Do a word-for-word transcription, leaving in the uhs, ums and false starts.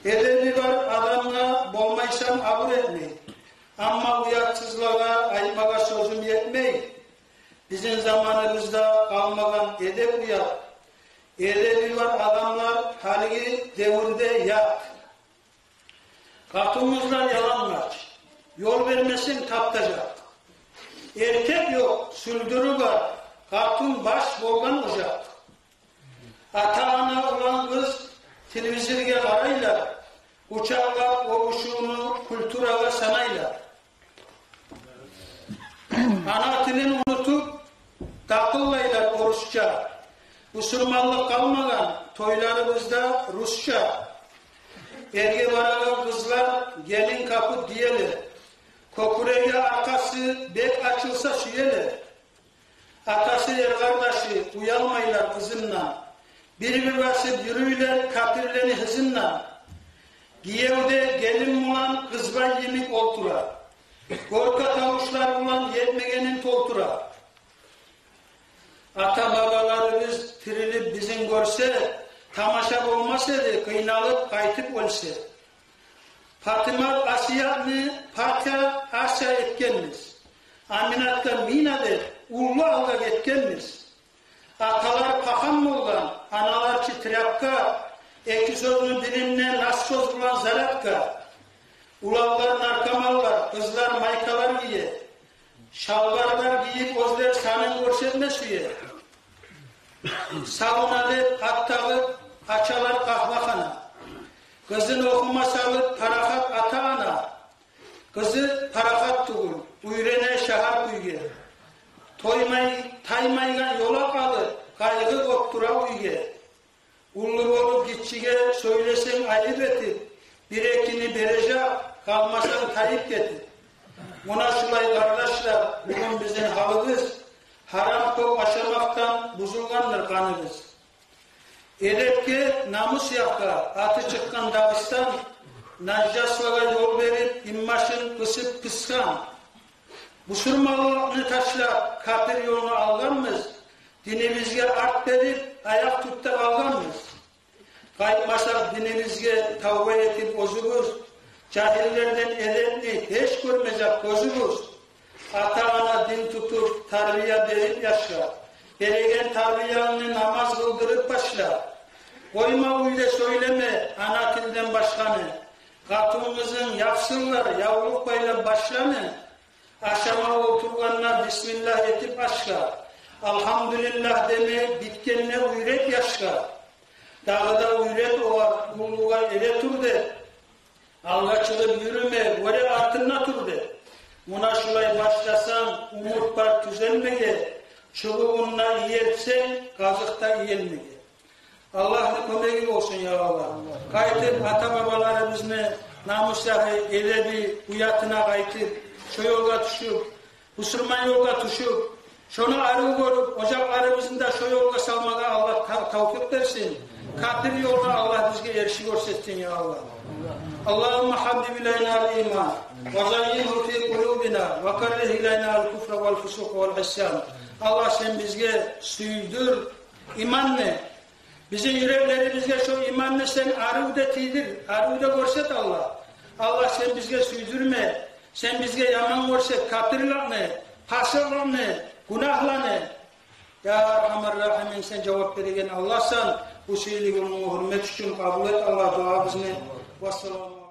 Эдеби бар адамгъа болмайсан абур этмей. Амма уятсызлагъа айтмагъа сёзюм етмей. Бизин заманыбызда къалмагъан эдеп-уят. Эдеби бар адамлар гьалиги девюрде ят. Къатынгъызлар ялангач, ёл бермесенг таптажакъ. Эркек ёкъ, сюлдюрю бар, къатын баш болгъан ожакъ. Ата-ана, улан-къыз телевизоргъа къарайлар, къучакълап оьбюшювню культурагъа санайлар. Ана тилин унутуп, такъыллайлар орусча. Бусурманлыкъ къалмагъан тойларыбызда русча. Эрге барагъан къызлар гелин капут гиелер. Кёкюреги, аркъасы бек ачылса сюелер. Атасы, эркъардашы уялмайлар къызындан. Бир-бир басып юрюйлер капирлени гьызындан. Гиев де гелин булан къызбай йимик олтура. Гёрке тавушлар булан етмегенин толтура. Ата-бабаларыбыз тирилип бизин гёрсе, тамаша болмас эди, къыйналып къайтып оьлсе. Патимат Асиятны пача Ася этгенбиз. Аминатгъа мина деп уллу алгъа гетгенбиз. Аталар пахан болгъан, аналар чы тряпка, эки сёзню бирине насос булан зарядка. Уланлар наркоманлар, къызлар майкалар гие. Шалбарлар гийип, оьзлер санын гёрсетме сюе. Савуна деп ат тагъып ачалар къагьвахана. Къызын охума салып парахат ата-ана. Къызы парахат тюгюл, уьйрене шагьар кюйге. Тоймай, таймайгъан ёлакъ алып, къайгъы кёп тура уьйге. Уллу болуп гиччиге сёйлесенг айып этип, бир-экини бережек, къалмасанг тайып гетип. Муна шулай, къардашлар, бугюн бизин гьалыбыз. Гьарам кёп ашамакъдан бузулгъандыр къаныбыз. Эдепге, намус якъгъа аты чыкъгъан Дагъыстан, нажаслагъа ёл берип, инбашын къысып пысгъан. Бусурманлыкъны ташлап, капир ёлну алгъанбыз, динибизге арт берип, аякъ тюпде къалгъанбыз. Къайтмасакъ динибизге, тавба этип оьзюбюз, жагьиллерден эдепни гьеч гёрмежек гёзюбюз. Ата-ана дин тутуп, тарбия берип яшгъа, береген тарбиянгны намаз къылдырып башла. Къойма уьйде сёйлеме ана тилден башгъаны. Къатын-къызынг япсынлар явлукъ байлап башланы. Ашама олтургъанда бисмиллагь этип ашгъа, альгьамдулиллагь деме битгенде уьйрет яшгъа. Дагъы да уьйрет огъар, уллугъа эретур деп. Алгъа чыгъып юрюме, гёре артында тур деп. Муна шулай башласанг, умут бар тюзелмеге, чубугъунда иерсенг, къазыкъда иелмеге. Аллагьны кёмеги болсун, я Аллагь. Къайтып ата-бабаларыбызны намус ягъы, эдеби, уятына къайтып, шо ёлгъа тюшюп, бусурман ёлгъа тюшюп, шону арив гёрюп, ожакъларыбызны да шо ёлгъа салмагъа Аллагь та-, тавфикъ берсин. Капир ёлгъа Аллагь бизге эрши гёрсетсин, я Аллагь. اللهم حبب إلينا الإيمان وزينه في قلوبنا وكره إلينا الكفر والفسوق والعصيان. Аллагь, сен бизге сюйдюр иманны, бизин юреклерибизге шо иманны сен арив де тийдир, арив де гёрсет, Аллагь. Аллагь, сен бизге сюйдюрме, сен бизге яман гёрсет капирликни, пасыкълыкъны, гюнагьланы. Я Архамар Рахимин, сен жавап береген Аллагьсан, бу сыйлы гюнюнгню гьюрмети учун къабул эт, Аллагь, дуабызны. Вассаламу